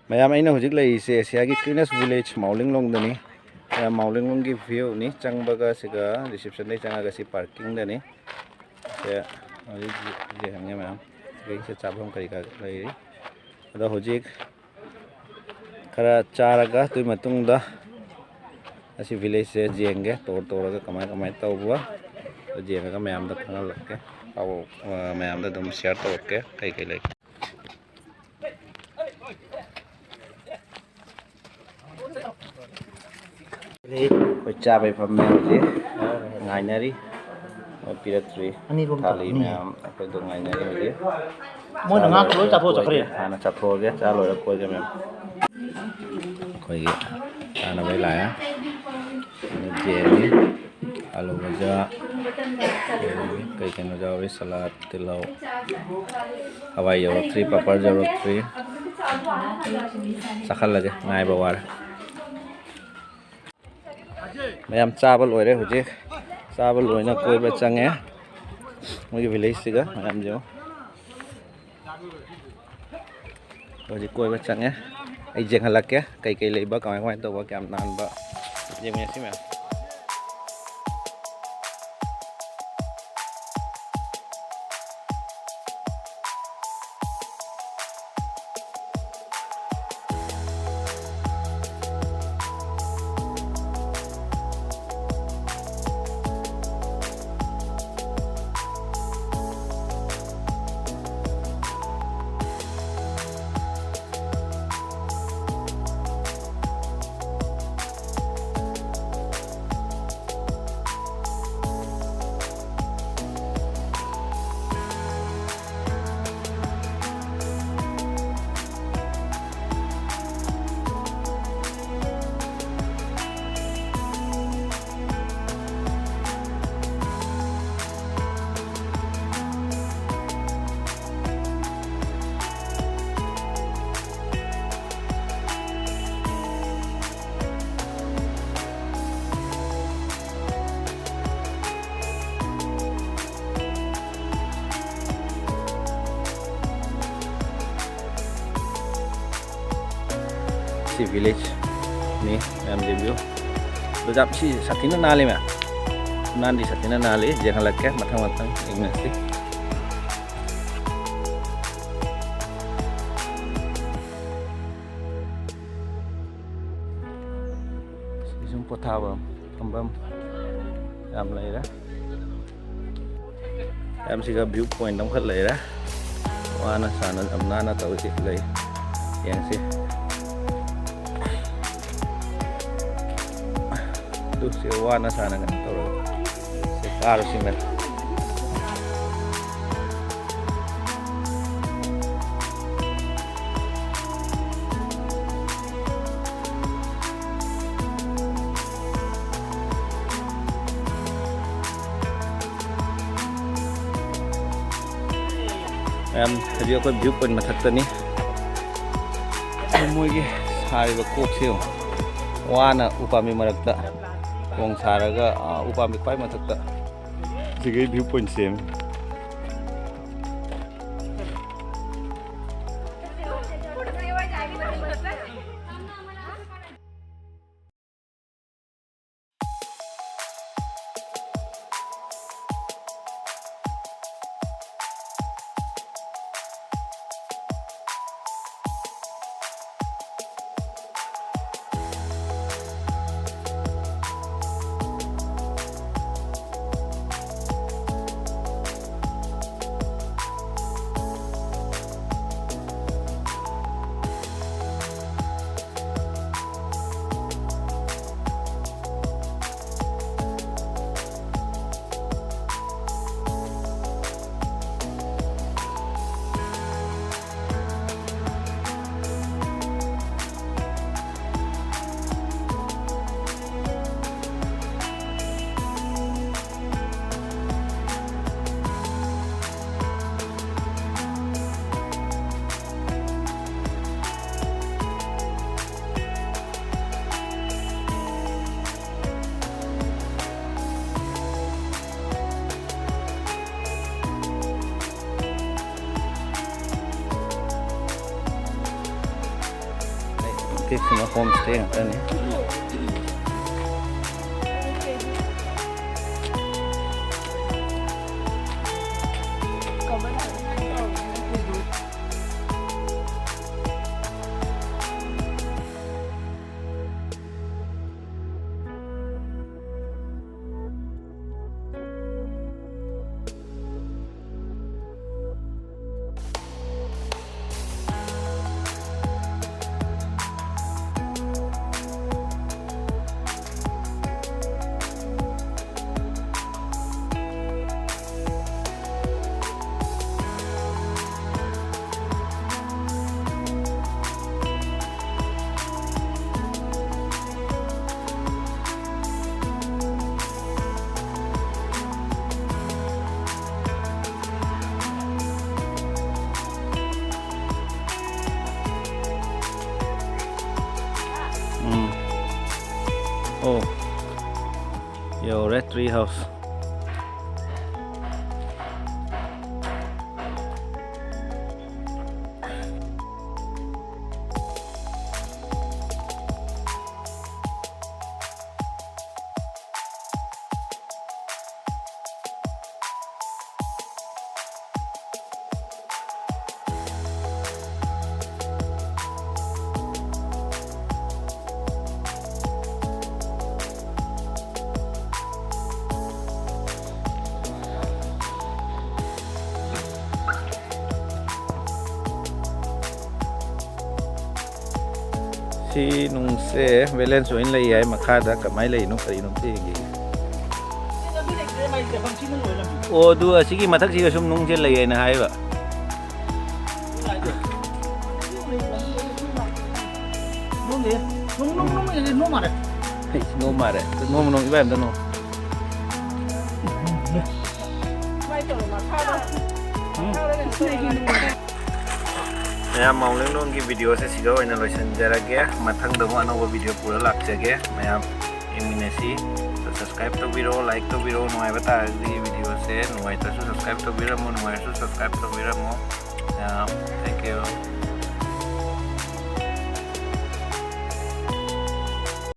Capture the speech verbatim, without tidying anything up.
ꯃꯌꯥꯝ, ꯑꯩꯅ ꯍꯧꯖꯤꯛ ꯂꯩꯔꯤꯁꯦ ꯑꯦꯁꯤꯌꯥꯒꯤ cleanest village ꯃꯥꯎꯂꯤꯡꯂꯣꯡꯗꯅꯤ꯫ ꯃꯌꯥꯝ, ꯃꯥꯎꯂꯤꯡꯂꯣꯡꯒꯤ view ꯅꯤ꯫ ꯆꯪꯕꯒ ꯁꯤꯒ reception ꯗꯩ ꯆꯪꯉꯒ ꯁꯤ parking ꯗꯅꯤ꯫ ꯁꯦ ꯍꯧꯖꯤꯛ ꯌꯦꯡꯉꯦ ꯃꯌꯥꯝ, ꯁꯤꯗꯩꯁꯤꯗ ꯆꯥꯐꯝ ꯀꯔꯤ ꯀꯔꯥ ꯂꯩꯔꯤ꯫ ꯑꯗꯣ ꯍꯧꯖꯤꯛ ꯈꯔ ꯆꯥꯔꯒ ꯑꯗꯨꯒꯤ ꯃꯇꯨꯡꯗ ꯑꯁꯤ village ꯁꯦ ꯌꯦꯡꯒꯦ, tour ꯇꯧꯔꯒ ꯀꯃꯥꯏ ꯀꯃꯥꯏ ꯇꯧꯕ, ꯑꯗꯨ ꯌꯦꯡꯉꯒ ꯃꯌꯥꯝꯗ ꯈꯪꯍꯜꯂꯛꯀꯦ꯫ ꯄꯥꯎ, ꯑ, ꯃꯌꯥꯝꯗ ꯑꯗꯨꯝ share ꯇꯧꯔꯛꯀꯦ ꯀꯩ ꯀꯩ ꯂꯩ꯫ ꯑꯩꯈꯣꯏ ꯆꯥꯕꯩ ꯐꯝꯃꯦ ꯍꯧꯖꯤꯛ, ꯉꯥꯏꯅꯔꯤ꯫ ꯃꯣꯏ ꯄꯤꯔꯛꯇ꯭ꯔꯤ꯫ ꯑꯅꯤꯔꯣꯝ ꯊꯥꯂꯤ ꯇꯧꯔꯛꯀꯅꯤ꯫ ꯃꯌꯥꯝ ꯑꯩꯈꯣꯏꯗꯣ ꯉꯥꯏꯅꯔꯤ ꯍꯧꯖꯤꯛ꯫ ꯃꯣꯏꯅ ꯆꯥ ꯉꯥ ꯂꯣꯏꯔꯒ ꯂꯣꯏ ꯆꯥꯊꯣꯛꯑ ꯀꯣꯏꯒꯦ꯫ ꯆꯠꯈ꯭ꯔꯦ꯫ ꯍꯥꯟꯅ ꯆꯥꯊꯣꯛꯑꯒꯦ, ꯆꯥ ꯂꯣꯏꯔꯒ ꯀꯣꯏꯒꯦ ꯃꯌꯥꯝ꯫ ꯑꯩꯈꯣꯏꯒꯤ ꯆꯥꯅꯕꯩ ꯂꯥꯛꯑꯦ꯫ ꯌꯦꯟꯅꯤ, ꯑꯂꯨ ꯚꯖꯥ, ꯀꯩ ꯀꯩꯅꯣ ꯌꯥꯎꯔꯤ, salad, ꯇꯤꯜꯍꯧ, ꯍꯋꯥꯏ ꯌꯧꯔꯛꯇ꯭ꯔꯤ, ꯄꯥꯄꯔ ꯌꯧꯔꯛꯇ꯭ꯔꯤ꯫ ꯆꯥꯈꯠꯂꯒꯦ, ꯉꯥꯏꯕ ꯋꯥꯔꯦ꯫ ꯃꯌꯥꯝ ꯆꯥꯕ ꯂꯣꯏꯔꯦ ꯍꯧꯖꯤꯛ꯫ ꯆꯥꯕ ꯂꯣꯏꯅ ꯀꯣꯏꯕ ꯆꯪꯉꯦ꯫ ꯃꯣꯏꯒꯤ village ꯁꯤꯒ ꯃꯌꯥꯝ ꯌꯦꯡꯉꯣ꯫ ꯍꯧꯖꯤꯛ ꯀꯣꯏꯕ ꯆꯪꯉꯦ꯫ ꯑꯩ ꯌꯦꯡꯍꯜꯂꯛꯀꯦ ꯀꯩꯀꯩ ꯂꯩꯕ, ꯀꯃꯥꯏ ꯀꯃꯥꯏꯅ ꯇꯧꯕ, ꯀꯌꯥꯝ ꯅꯥꯟꯕ꯫ ꯌꯦꯡꯃꯤꯟꯅꯁꯤ ꯃꯌꯥꯝ꯫ ꯁꯤ ꯚꯤꯂꯦꯖꯅꯤ ꯃꯌꯥꯝ ꯌꯦꯡꯕꯤꯌꯨ꯫ ꯑꯗꯨꯗ ꯁꯤ ꯁꯥꯊꯤꯅ ꯅꯥꯜꯂꯤ ꯃꯌꯥꯝ꯫ ꯅꯥꯟꯗꯤ ꯁꯥꯊꯤꯅ ꯅꯥꯜꯂꯤ, ꯌꯦꯡꯍꯜꯂꯛꯀꯦ ꯃꯊꯪ ꯃꯊꯪ ꯌꯦꯡꯅꯁꯤ꯫ ꯁꯤ ꯁꯨꯝ ꯄꯣꯊꯥꯕ ꯐꯝꯐꯝ ꯌꯥꯝ ꯂꯩꯔꯦ꯫ ꯃꯌꯥꯝꯁꯤꯒ view point ꯑꯃꯈꯛ ꯂꯩꯔꯦ꯫ ꯋꯥꯅ ꯁꯥꯅ ꯌꯥꯝ ꯅꯥꯟꯅ ꯇꯧꯔꯤꯁꯤ ꯂꯩ꯫ ꯌꯦꯡꯁꯤ꯫ ꯑꯗꯨ ꯁꯤ ꯋꯥꯅ ꯁꯥꯅ ꯀꯩꯅꯣ ꯇꯧꯔꯒ ꯁꯤ ꯀꯥꯔꯨꯁꯤ ꯃꯌꯥꯝ꯫ ꯃꯌꯥꯝ, ꯍꯧꯖꯤꯛ ꯑꯩꯈꯣꯏ view point ꯃꯊꯛꯇꯅꯤ꯫ ꯃꯣꯏꯒꯤ ꯁꯥꯔꯤꯕ ꯀꯣꯛꯁꯦ ꯌꯦꯡꯉꯨ꯫ ꯋꯥꯅ ꯎꯄꯥꯝꯕꯤ ꯃꯔꯛꯇ ꯈꯣꯡ ꯁꯥꯔꯒ, ꯑꯥ, ꯎꯄꯥꯝꯕꯤ ꯈ꯭ꯋꯥꯏ ꯃꯊꯛꯇ ꯁꯤꯒꯤ view point ꯁꯦꯝꯃꯤ꯫ ꯁꯤꯁꯤꯅ ꯍꯣꯝ ꯁ꯭ꯇꯦ ꯉꯥꯛꯇꯅꯤ꯫ ꯎꯝ꯫ ꯑꯣ꯫ ꯌꯧꯔꯦ ꯇ꯭ꯔꯤ ꯍꯥꯎꯁ꯫ ꯁꯤ ꯅꯨꯡꯁꯦ balance ꯑꯣꯏꯅ ꯂꯩ ꯍꯥꯏ, ꯃꯈꯥꯗ ꯀꯃꯥꯏꯅ ꯂꯩꯔꯤꯅꯣ ꯀꯔꯤꯅꯣ ꯑꯝꯇ ꯌꯦꯡꯒꯦ꯫ ꯑꯣ, ꯑꯗꯨ ꯑꯁꯤꯒꯤ ꯃꯊꯛꯁꯤꯒ ꯁꯨꯝ ꯅꯨꯡꯁꯦ ꯂꯩ ꯍꯥꯏꯅ ꯍꯥꯏꯕ꯫ ꯅꯣꯝ ꯃꯥꯔꯦ꯫ ꯅꯣꯝ ꯃꯥꯔꯦ꯫ ꯅꯣꯝ ꯅꯣꯝ ꯏꯕꯥꯏ ꯑꯝꯇ ꯅꯣꯝ꯫ ꯃꯌꯥꯝ ꯃꯥꯎꯂꯤꯡꯂꯣꯡꯒꯤ videoꯁꯦ ꯁꯤꯗ ꯑꯣꯏꯅ ꯂꯣꯏꯁꯤꯟꯖꯔꯒꯦ꯫ ꯃꯊꯪꯗ ꯑꯃꯨꯛ ꯑꯅꯧꯕ video ꯄꯨꯔ ꯂꯥꯛꯆꯒꯦ꯫ ꯃꯌꯥꯝ ꯌꯦꯡꯃꯤꯟꯅꯁꯤ꯫ Subscribe ꯇꯧꯕꯤꯔꯣ, like ꯇꯧꯕꯤꯔꯣ꯫ ꯅꯨꯡꯉꯥꯏꯕ ꯇꯥꯔꯒꯗꯤ videoꯁꯦ, ꯅꯨꯡꯉꯥꯏꯇ꯭ꯔꯁꯨ subscribe ꯇꯧꯕꯤꯔꯝꯃꯣ, ꯅꯨꯡꯉꯥꯏꯔꯁꯨ subscribe ꯇꯧꯕꯤꯔꯝꯃꯣ꯫ ꯃꯌꯥꯝ, thank you꯫